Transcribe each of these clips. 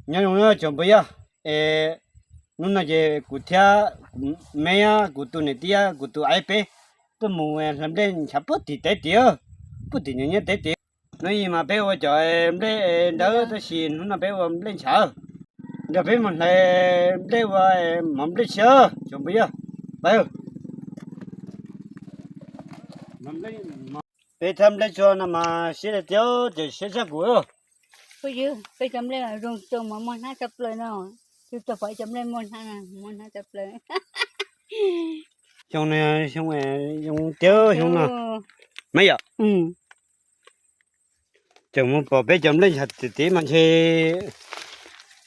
Nyob zoo tsoom phooj ywg, es hnub no ces kuv thiab kuv me, kuv tus niam tij, kuv tus aiv peb tuaj mus hlais nplej ntshav puag tim teb tid, puag tim nyias nyias teb tid. Hnub ib mas peb ua cov nplej dawb tab sis hnub no peb ua nplej ntshav. Nrog peb mus hlais nplej ua mov nplej tshiab tsoom phooj ywg. Peb thaj nplej tsua no mas siab tiag tiag, ces siab tshaj kuv. Peb cov nplej zoo zoo mas muaj hnab tshaj plaws no, tsis tau pom cov nplej muaj hnab, muaj hnab tshaj plaws. Xyoo no, xyoo, xyoo tiag xyoo no, me yom. Tseem mus pom peb cov nplej ntshav tim tid mas ntshe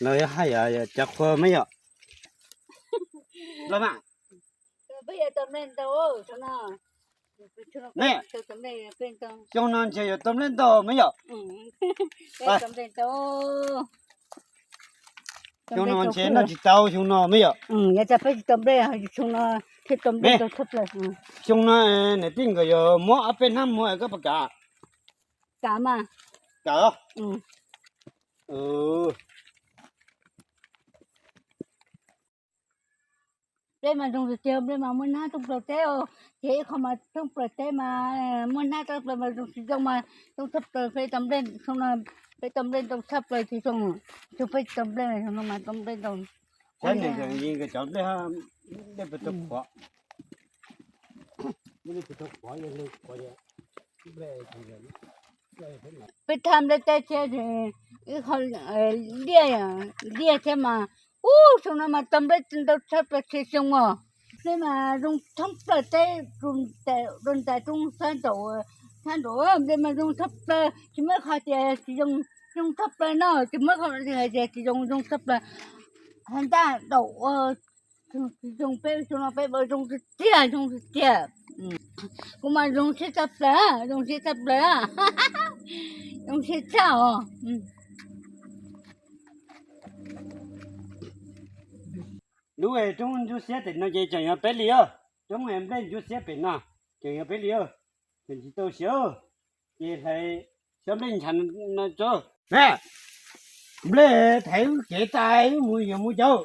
los haj yam cav qhua me yom. Xyoo no ntshe yuav tau nplej ntau me yom. Xyoo no ntshe noj tsis tau xyoo no me yom. Xyoo no niam tij nkawd yuav muab ob peb hnab muag koj puas kam? Kam mas. Kam. Nplej mas zoo tiag tiag, nplej mas muaj hnab thoob plaws teb os. Ces ib qho mas thoob plaws teb mas muaj hnab thoob plaws mas zoo tsis zoo mas zoo tshaj plaws, peb tau nplej, xyoo no peb tau nplej ntau tshaj plaws tsis zoo, xyoo peb tau nplej mas xyoo no mas tau nplej ntau. Cov nplej, nplej puas tau qhuav? Peb thaj nplej teb thiab, ib qho liaj, liaj thiab mas, ub, xyoo no mas tau nplej ntau tshaj plaws txhua xyoo os. Nplej mas zoo thoob plaws teb, rau ntais roob sab nraum, sab nraum nplej mas zoo tshaj plaws, tsis muaj qhov tias tsis zoo, zoo tshaj plaws no, tsis muaj qhov tias tsis zoo, zoo tshaj plaws. Hais ntag daum, tsis zoo, peb xyoo no peb ua zoo tiag tiag, zoo tiag tiag. Kuv mas zoo siab tshaj plaws, zoo siab tshaj plaws, zoo siab tshaj os. Lub roob ntsuab xiab pem no ces tseem yog peb li os. Roob nplej ntsuab xiab pem no tseem yog peb li os. Tseem tsis tau siav, ces hlais xyov nplej ntshav no tso. Nplej thaiv wb kev tas wb mus yuav mus caum.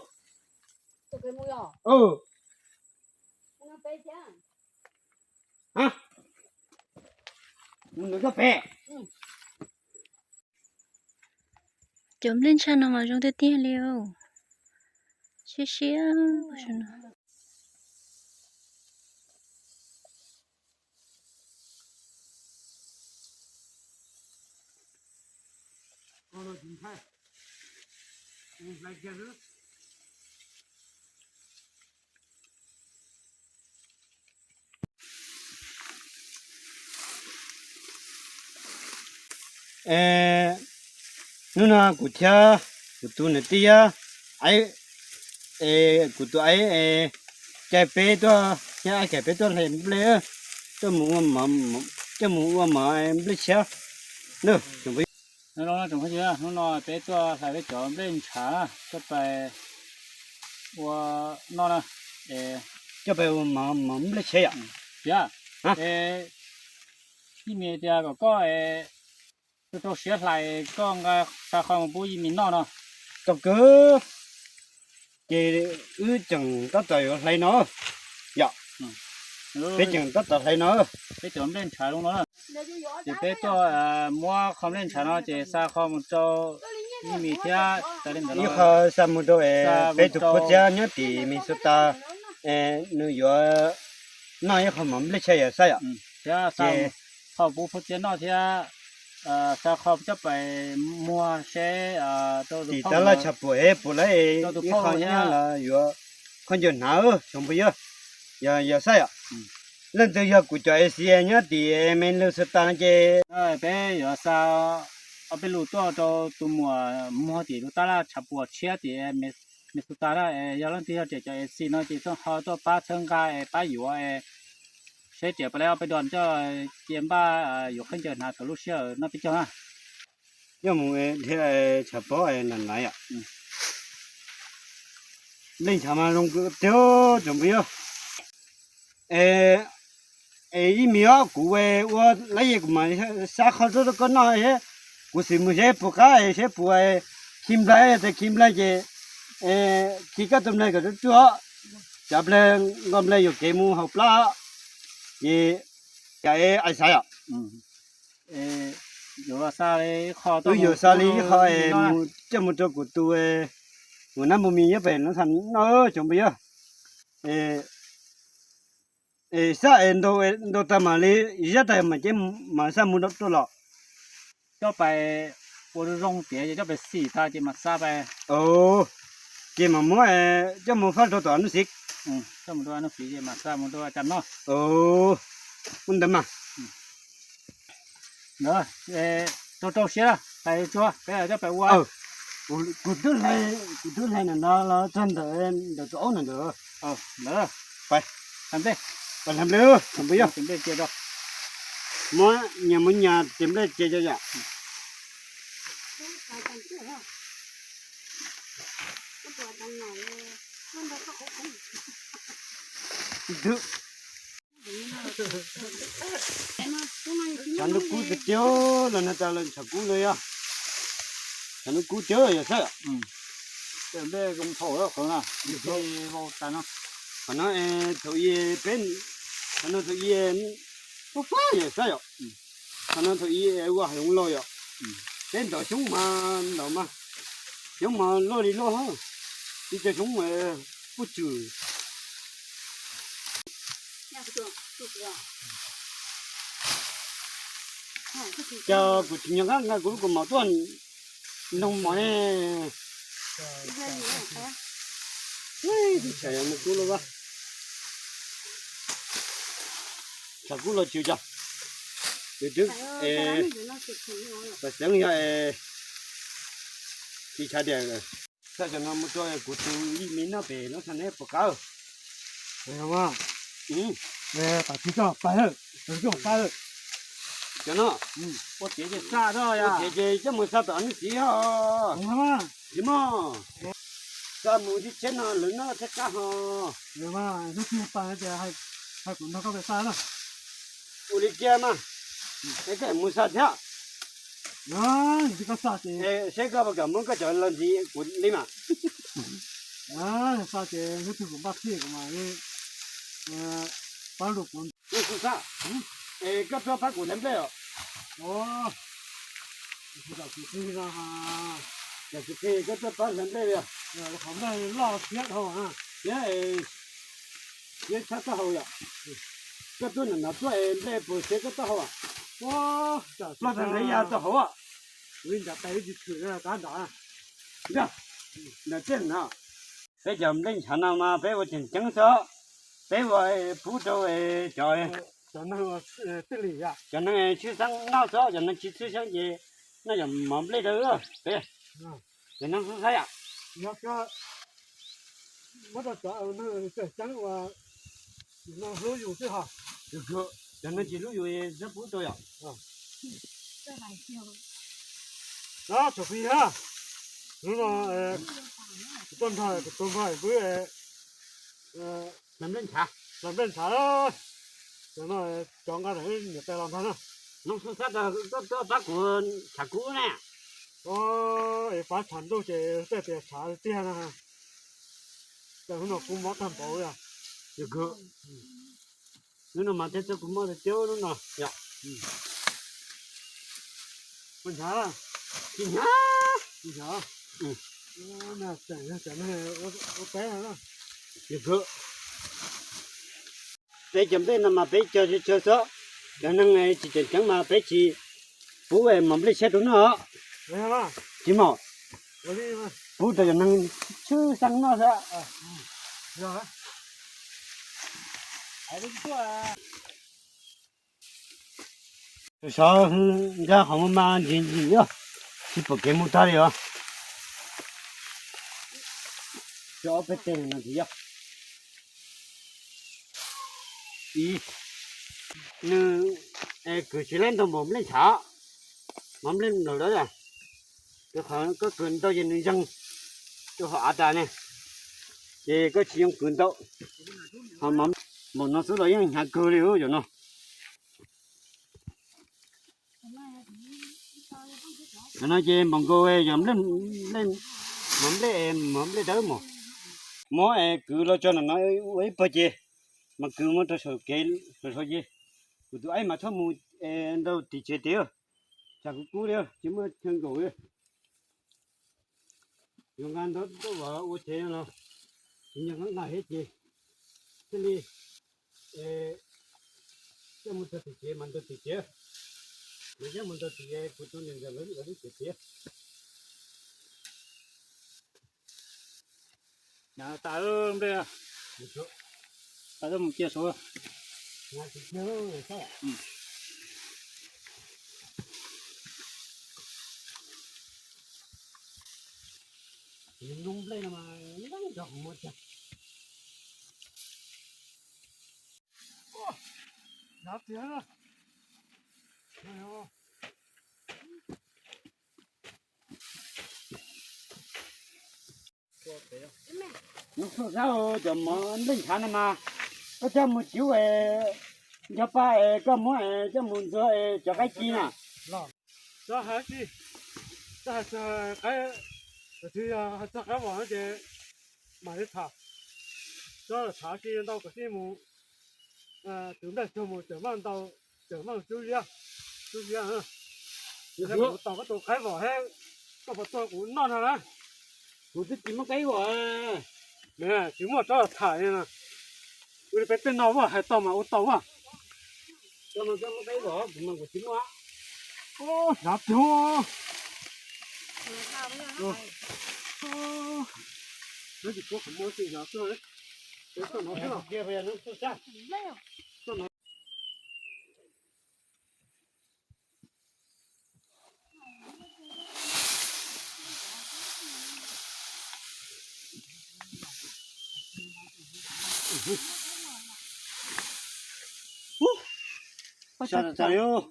Mus nws koj pem. Cov nplej ntshav no mas zoo tiag tiag li os. Siab siab no. Hnub no kuv thiab kuv tus niam tij, kuv tus aiv, cais peb tuaj, thiab aiv cais peb tuaj hlais nplej, tuaj mus ua mov, tuaj mus ua mov nplej tshiab. Hnub no peb tuaj hlais peb cov nplej ntshav coj pais ua noj na. Coj pais ua mov, mov nplej tshiab yom. Thiab, ib me tias kom koj rau rau siab hlais, koj nqa xa qhov mus pub Yij Mis noj no. Tau kawg, ces wb tseem tab tom yuav hlais no yom. Peb tseem tab tom hlais no. Peb cov nplej ntshav zoo no, ces peb tuaj muab qhov nplej ntshav no ces xa qhov mus rau Yij Mis thiab tas li ntawd ib qho xa mus rau peb tus phuj txiab nyob tim Minnesota, nws yuav noj ib qho mov nplej tshiab yom, Xab yom. Thiab xa qhov pub phuj txiab noj thiab xa qhov coj pais muag seb rau tim tab laj tshav puam es puas lawv ib qho nyob los yuav khaub ncaws hnav, tsoom phooj ywg, yog Xab yom. Leej twg yog kuv cov A C nyob tim Minnesota no ces peb yuav xa ob peb lus tuaj rau tus muam muag tim lub tab laj tshav puam tshiab tim Minnesota na. Yog leej twg yog riam cov A C no ces txhob ho tuaj pab txhawb nqa es pab yuav es seb riam puas lawv ob peb dos coj cia npaj yuav khaub ncaws hnav thaum lub sij hawm noj peb caug na. Yog mus dhia tshav pob na na yom. Nplej ntshav mas zoo tiag, tsoom phooj ywg. Es Yij Mis os, kuv ua lab yej kuv mam xa qhov rau koj noj, kuv xav mus seb puas qab seb puas Khi nplaig, yog tias khi nplaig ces khi koj tus nplaig kom ruaj ruaj, cov nplaig, nqos nplaig yuam kev mus haus plab, ces cas es ais xav yom. Wb yuav xa li ib qho es mus coj mus rau kuv tus, kuv nab npua mis nyob pem no thaum no cov npawg yog. Es xaj es ntau tag mam li zab tag mam ces mam xaj mus rau los. Coj pais ua zoo zoo tiav ces coj pais xim tag ces mam xa pais. Ces mam muab coj mus faj rau tom Nuj Xiv. Coj mus rau Nuj Xiv ces mam xa mus rau cas noj. Ua ntawd mas. Ntawd, rau rau siab, pais tsuag peb coj pais ua. Kuv twb hlais, kuv twb hlais ntawm no los txog ntawm, ntawm tus aub ntawm ntawd. Ntawd, pais, pais hlais nplej, hlais nplej, muab nyias muab nyias tis nplej cia cov yom. Tshav ntuj kub tiag tiag los no tas lawm, tshav kub no yog, tshav ntuj kub tiag yog xwb. Nplej zoo thaum qhov no, qhov no thaum i peb, qhov no thaum i fab fab yog xwb yom. Qhov no thaum i ua hav zoov laug yom. Peb ntov xyoob mas ntov mas, xyoob mas luaj li luaj, ib co xyoob mas puj tswm. Cas kuv tsis nco qab nqa kuv lub kaus mom tuaj nug mom ne. Tshav kub los, tshav kub los tsis cas. Tam xeeb yog tsis tshav diam. Xa cov no mus rau kuv tus yij me noj pem lub xas neb puas qab? Tam sis coj pais lawm, coj pais lawm. Cov no, ua kev ces xa, ua kev ces coj mus xa tom Nuj Xiv os. Tsis mog, xa mus tib tsheb no lawv noj thiaj qab ho. Ua li kiag mas, es koj mus xa thiab. Seb koj puas kam muab koj cov los ntxiv kuv li mas. Xa ces hnub twg kuv npaj txhij kuv mam li pab lug kuv. Xab, es koj tuaj pab kuv hlais nplej os. Yog tsis qhia koj tuaj pab hlais nplej li os. Qhov nplej loj thiab dhau, thiab thiab txhab taub hau yom. Koj tuaj ntawm no tuaj es nplej puas siab koj taub hau? Ploj tag nrho yam taub hau. Kuv li nrad tais tsis tshwm kab nrad. Ntawm tej no, peb cov nplej ntshav no mas peb ua tseem ceeb xwb, peb ua pub rau cov, cov neeg tshwj xeeb noj xwb, cov neeg tsis tshwj xeeb ces noj cov mov nplej rau peb, cov neeg xwb xwb yom. Muab rau cov neeg tseem ceeb uas hlub yus xwb ho. Cov neeg tsis hlub yus txhob pub rau yom. Tsoom phooj ywg, hnub no kuv tuaj nrog kuv tus npawg pw hlais nplej ntshav, hlais nplej ntshav. Cov no cov nqa niam tais los nrog na. Hnub xub xab tuaj pab kuv tshav kub ne. Es pab tshav ntuj ces tej tias tshav tiag na. Cas hnub no kub mob tag npaum yog. Hnub no mas thiaj txog kub mob tiag tiag hnub no yom. Ua ntshav, tsis hnyav, tsis hnyav. Ua teb no na. Peb cov nplej no mas peb cog tsawg tsawg xwb, cov neeg tsis tseem ceeb mas peb tsis pub mov nplej tshiab rau noj. Tsis mog, pub rau cov neeg tshwj xeeb noj xwb. Sov nkag qhov muag mas ntsim ntsim os, tsis pom kev mus tag li os. Ob peb teg no ntxiv yog. Nws kwv tsis laib ntau npaum nplej ntshav, mov nplej nplaum lawm. Rau qhov koj kwv ntau ces nws zeeg rau hauv av tas ne, ces koj tsis yoo kwv ntau. Ho mov npaum no xwb los yeej hnyav kawg li yom no. Ntawm no ces npaum nkaus yog nplej, mov nplej, mov nplej dawb mos. Muab es kwv los tso ntawm no ua ib pawg ces mas kwv mus rau saum kev saud ces kuv tus aib mas txhob mus ntau tim tsev tiag, tsam kuv kub li tsis muaj chaw nkaum li. Yuav nqa ntawd tuaj ua tsev no los tsis nco qab nqa thiab ces thiaj li coj mus rau tim tsev mas nrau tim tsev, mas coj mus nrau tim kuv tus niam ntxawm lawv lub tsev tiag. Tas nplej, tas mus cia saud. Nplej no mas nrog muaj cag. Nws xub xab cov mov nplej ntshav no mas koj coj mus cuv es nco pa es koj muab es coj mus ntxuag es cov qaib ci na. Txog hais tsis, txog hais qaib, txog qaib vos no ces mam li tham, txog tham tsis ntau kom tij mus, tus nplej txog mus tseem maj ntau, tseem maj cub ziab, cub ziab. Kuv tos koj tus qaib vos thiab, koj puas tuaj kuv noj no na. Kuv twb tsis muaj qaib vos. Tsis muaj tsob tham li no. Ua li peb tej no vaj hais tau mas ua tau vaj. Cov no cov muaj qaib vos, kuv mas kuv tsis muaj. Hnyav tiag. Peb tsis paub qhov muag tsis hnyav tuaj, peb tuaj no xwb los.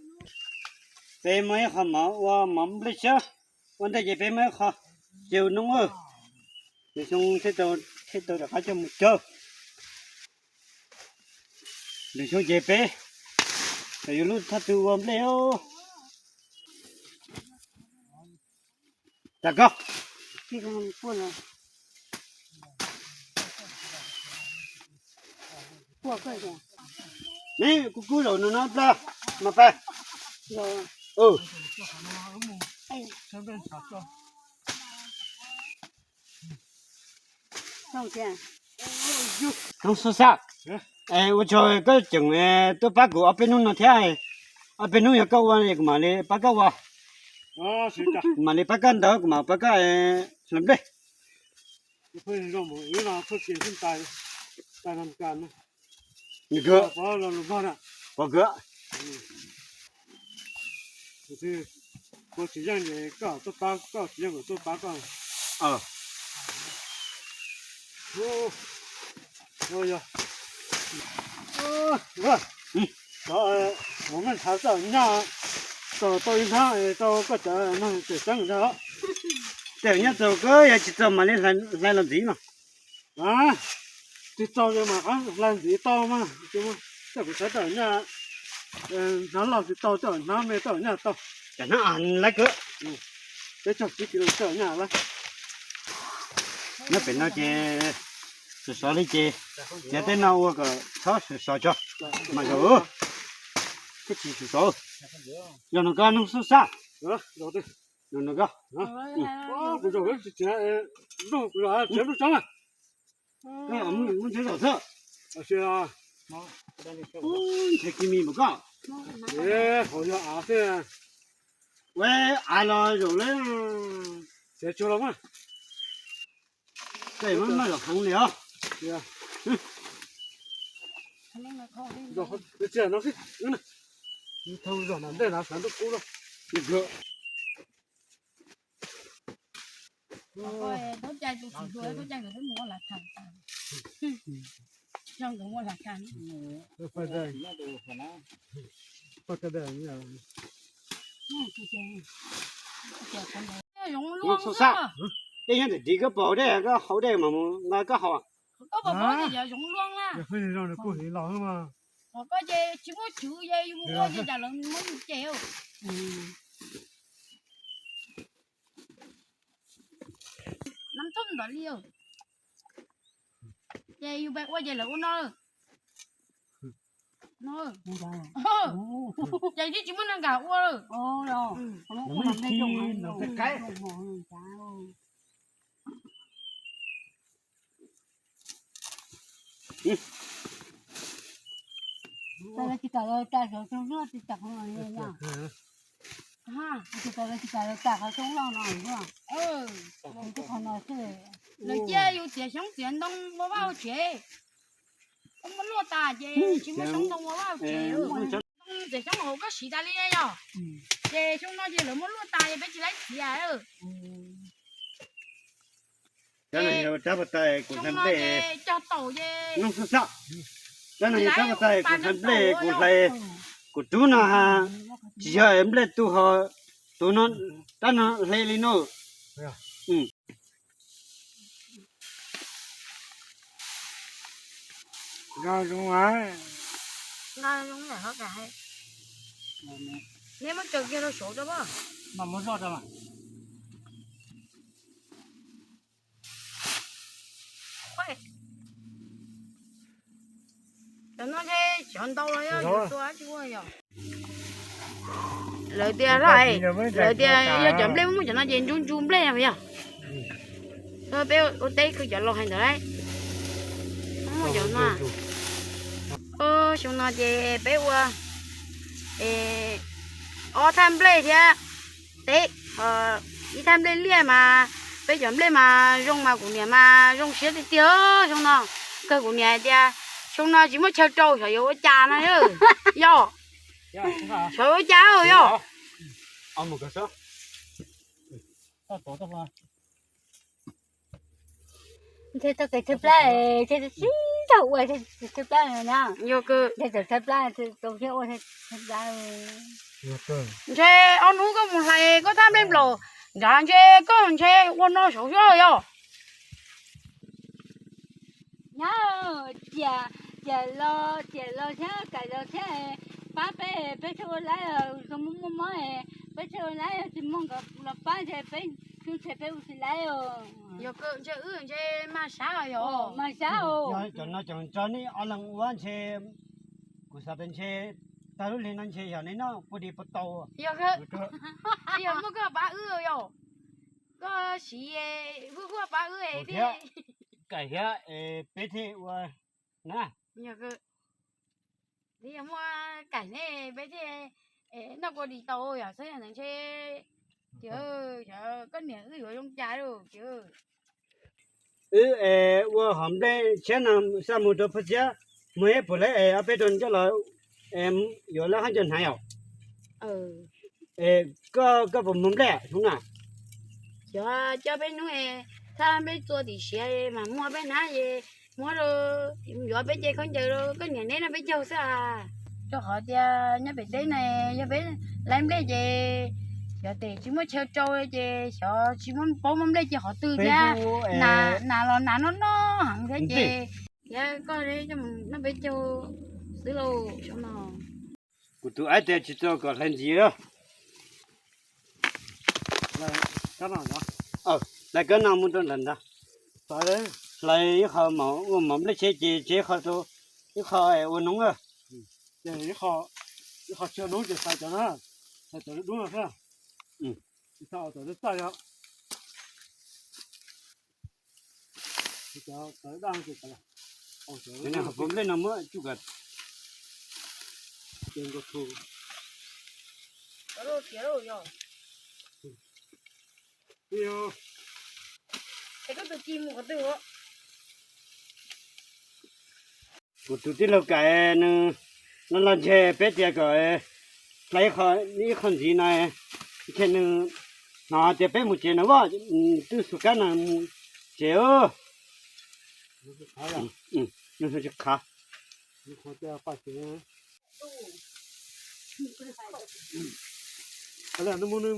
Peb muaj ib qho mov ua mov nplej xwb, ua ntej ces peb muaj ib qho ceg noob. Lwm xyoo thiaj tau rov qab coj mus cawg. Lwm xyoo ces peb yuav lub thaj tw ua nplej. Tag koj. Ne, kuv kub zaum no no plag mas pab. Hnub xub xab, ua tsaug koj tseem tuaj pab kuv ob peb hnub no thiab. Ob peb hnub yog koj ua kuv mam li pab koj ua, kuv mam li pab koj ntawd, kuv mam pab koj hlawv nplej. Pov kawg. Kuv tsis yeej es koj tuaj pab, koj tsis yeej kuv tuaj pab koj. Yog, mus me nthav txawm nyaj, tau tau ib hnab rau koj cov no tseem tseeb ntag. Tseem nyaj txaus kawg, yog tsis txaus mam li hlais los ntxiv no. Tsis txaus mas hlais ntxiv tau mas, txawm kuv xav tawm nyaj, hnab loj tsis tau, tawm hnab me tawm nyaj tau. Cov hnab lawv kawg, peb caug tsib kis lus tawm nyaj lawm. Nyob pem no ces sov sov li ces, cov tej no ua kom txhob sov sov tso mas zaum, thiaj tsis sov sov. Yog no koj nug xub xab, no no koj, kuv zaum tsis tsev, kuv zaum tsev lub tsob na. Koj muab ntshe zaum xwb. Ntshe kiv mis npaum koj. Hauv yog av xwb. Ua av los zaum lawm. Tsev tsuag los mas. Koj muab noj zaum heev li os. Tsis no, thau zaum mas ntej na xav ntuj kub lawm. Xub xab, tej nyob ntawm tid koj pom dej, koj haus dej mas mus nqa koj haus. Kuv ces tsis muaj chwv, yus ua ces cas lawv muab yus cem. Los li, ces yus pais ua ces lawv ua no. No, ces tsis muaj neeg nkag ua. Lawv cia yus txiav xyoob txiav ntoo ua vaj ua tsev, muab luaj tas ces tsis muaj xyoob ntoo ua vaj ua tsev. Ntoo txiav xyoob hauv koj siv tas li yog, ces xyoo no ces lawv muab luaj tas ces peb tsis laib txiav. Rab no yog rab pas tais kuv hlais nplej, cog taum ces, rab no yog rab pas tais kuv hlais nplej, kuv hlais, kuv rub no ha, tsis yog nplej tu ho, tus no, rab no hle li no. Nqa zoo, nqa zoo, neb muab tsaws kiag rau saud rau mas, mas muab zoj rau mas. Cov no ntshe cov ntau los yog yus tua tsis ua yog. Lawv tias, lawv tias yog cov nplej muaj cov no ces ntsu ntsu nplej yog. Peb ua teb kwv cov laus hais ntawd lauj. Muaj cov no. Xyoo no ces peb ua ob thaj nplej thiab teb, ib thaj nplej liaj mas peb cov nplej mas zoo mas kuv niam mas zoo siab tiag tiag xyoo no. Kawg kuv niam hais tias xyoo no tsis muaj chaw rau xyov yuav ua cas no. Yog, xyov yuav ua cas yog. Ntshe tau kev thawj plab, ntshe sib nrog ua thawj plab na. Yog, ntshe tawm thawj plab, tau thiab ua thawj plab. Ntshe ob hnub koj mus hlais koj thaj nplej nplaum nrad ntshe koj ntshe ua no saud xwb yog. Nyob, ciam, ciam los, ciam los thiab kaim los thiab pab peb, peb thiaj ua laib, zoo muaj mob, peb thiaj ua laib, tsis muaj nkawd los pab ntshe peb, ntshe peb ua tsis laib os. Yog, ntshe wb ntshe mas sab os yog. Mas sab os. Cov no cov tso nej ob leeg ua ntshe, kuv xav tias ntshe tag lub hli no ntshe yog nej noj puag di puag tau. Yog, yog muaj koj pab wb yog. Koj siv huaj huaj pab wb thiab, kaim thiab peb thiaj ua na. Yog, yog muaj kaim ne peb thiaj noj kua dis tau yom, xwb yog ntawd ntshe, ces koj niam wb yuav zoo cas lauj ces. Wb es ua hom nplej tshiab no xa mus rau Phuj Xiab, muag ib puas lawv es ob peb rau coj los yuav lawv hab nco hnaiv os. Koj, koj puas muag nplej hnub na? Xyov, coj peb hnub, thaj nplej txua tim siav mas muag peb hnab es muab rau, yuav peb ce khaub ncaws rau koj niam neb noj peb caug xwb as. Rau qhov tias nyob pem teb na, yog peb laib nplej ces xyov tes tsis muaj chaw rau ces xyov tsis muaj paub muaj nplej ces qhov twg thiab, nas los nas noj noj heev thiab ces thiab koj coj mus noj peb caug xwb lauj xyoo no. Kuv tus aib tias tsis txog kom hlais ntxiv. Hlais kab no mus rau nram ntag. Hlais ib qho ua mov nplej tshiab ces tseg ib qho rau, ib qho ua noob. Ib qho tseg noob ces hlais cov na, hlais cov dub dub no xwb. Tsis tau ua tom txaj yog. Cov daj ces, cov nplej no muab tsuj kom Kuv tus tij laug Kaim nws, no los ntshe peb tias kom hlais ib qho ntxiv no, ntshe nws hnov tias peb mus tsev no vaj, twb xu kab no mus tsev. Nws tsis khav. Nws mus nws,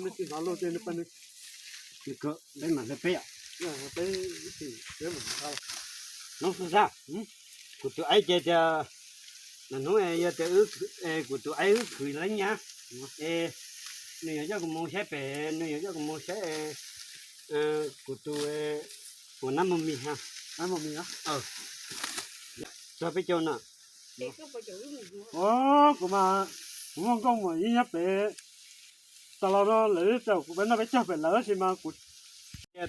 nws tsis hnov luag ces nws pab nws. Peb mam hlais peb. Noob xwb xwb. Kuv tus aib ces tias, hnub yog tias kuv tus aib wb khwv lawm nyab, es nws yuav coj kuv mus saib pem, nws yuav coj kuv mus saib Kuv tus, kuv nab mos mis ha. Nab mos mis, txog peb caug no. Kuv mas, kuv muaj nkauj muam ib nyob pem, tas los no lawv txawm kuv peb noj peb caug pem lawv tab sis mas kuv,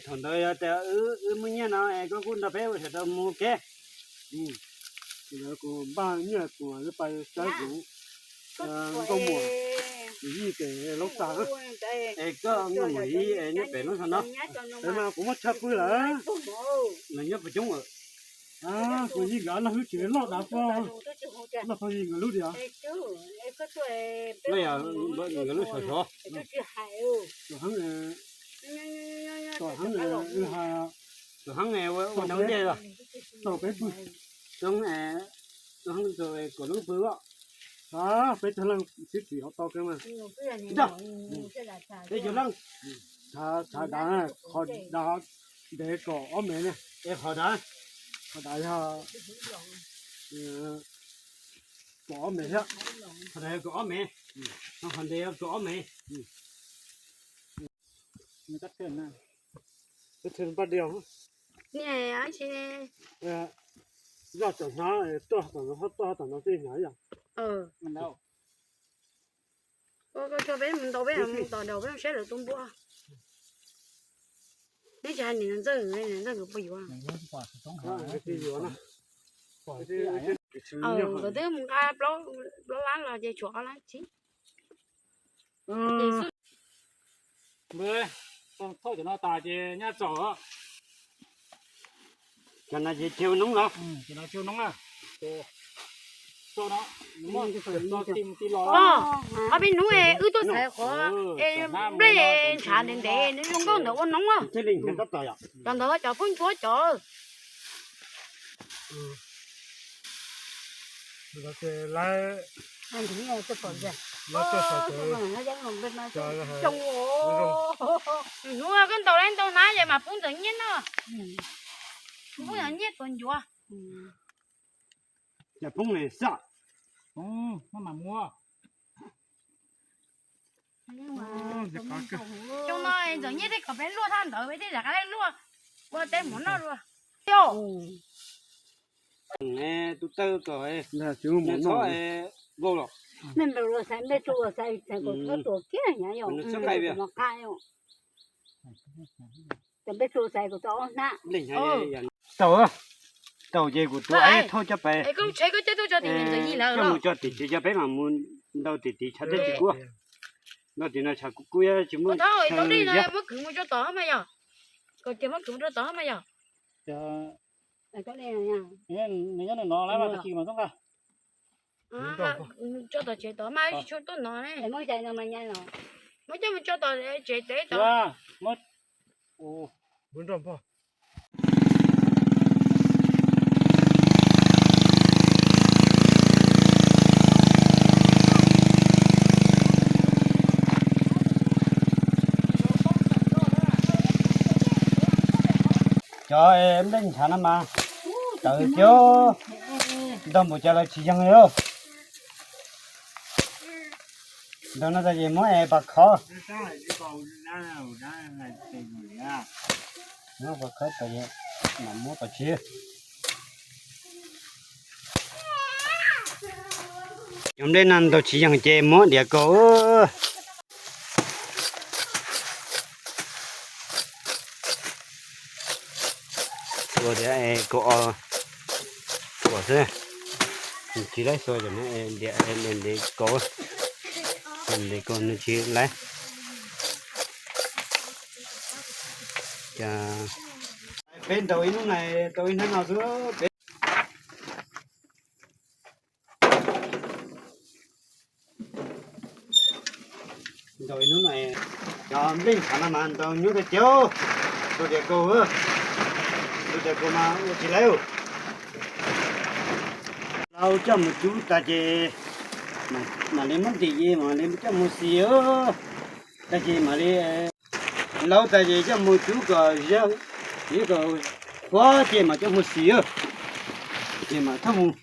thaum ntawd yog tias wb muaj nyiaj no es koj kuj nrog peb ua sawv daws mus kev. Kuv npaj nyiaj kuv pais saib kuv nkauj muam, kuv yij pem Loob Xas. Es koj nkauj muam yij nyob pem Loob Xas no? Pem mas kuv muab tshaj pw lawm. Nws nyob puas coob lawm? Kuv yij nkawd loj hwj tseem loj dav pog, loj pog yij nkawd lub diam. Loj yog nkawd lub sov sov. Tom heeb, tom heeb, tom heeb ua nab ua dej los. Tau peb pw. Tom heeb, tom heeb kom lub pw os. Peb caug leej sib tsis hov tau kev mas. Peb caug leej. Tshav dav, qhov dav ntev kaum ob mev ne. Es qhov dav, qhov dav yog kaum ob mev thiab. Qhov dav yog kaum ob mev, qhov ntev yog kaum ob mev. Peb thw paj diaus. Zoj tom hnab tuaj tom no, tuaj tom no tij hnab yom. Koj tso peb mus ntaus, peb mus tom daus peb mus saib lawv tua npua. Neb tsis hais niam ntxawg, niam ntxawg nkawd puas yuav? Nkawd twb mus nqa plaub lab los ces tshuav ob lab tsib. Thauj cov no tas ces nyaj tsaus. Cov no ces cia noob los. Cov no cia noob na. Ob peb hnub wb tuaj xaiv qhov nplej ntshav ntev ntev nws zoo nkauj ntawd ua noob. Cov ntawd cov phooj ntsuab cov. Hnub koj ntaus lawv ntau hnab ces mas pub ntawd nyiaj no. Pub ntawd nyiaj tuaj ncuav. Poob ne xaj. Xyoo no ntxawm nyiaj tej kom peb luaj thaj ntawd peb thiaj rov qab luaj ua teb mov noj dua. Tus tawj kom txhob vau los. Mej npawg luas xaiv, npej tsuas xaiv, xaiv kom txhob tuam kiag hnyav yom. Mos qab yom. Ces npej tsuas xaiv kom tau ob hnab. Tau, tau ces kuv tus aib thauj coj pais, coj mus tso tim tsev cov peb mam mus ntaus tim tim tshav teb tsis kub. Ntaus tim no tshav kub kub tsis muaj chaw. Muab kwv mus tso tod mas yog, kom tias muab kwv mus tso tod mas yog. Nws nyob nws no lawm mas tag kis mas txhob nqa. Tso tom tsev tod mas tsis tshua tuaj no ne. Muab coj mus tso tom tsev tod. Cov nplej ntshav no mas tawv tiag, ntau npaum cas los tsis yeeg li. Ntawm no tas ces muab es pas khov. Muab pas khov tas es mam muab pas tsib. Cov nplej no ntau tsis yeeg ces muab diav kaus. Xuas diav kaus os, xuas xwb, tsis laib xuas cov no, diav ntev kaus, ntev kaus nws tsis laib. Peb ntaus ib hnub na, tau ib hnab no xwb peb. Ntaus ib hnub no, cov nplej ntshav no mas ntaus nyuaj kawg tiag, tus diav kaus, tus diav kaus mas ua tsis laib. Lau coj mus cub tas ces mam li muab ntim ces mam li coj mus xis, tas ces mam li lau tas ces coj mus cub kom, kom huab ces mam coj mus xis, ces mam thauj mus.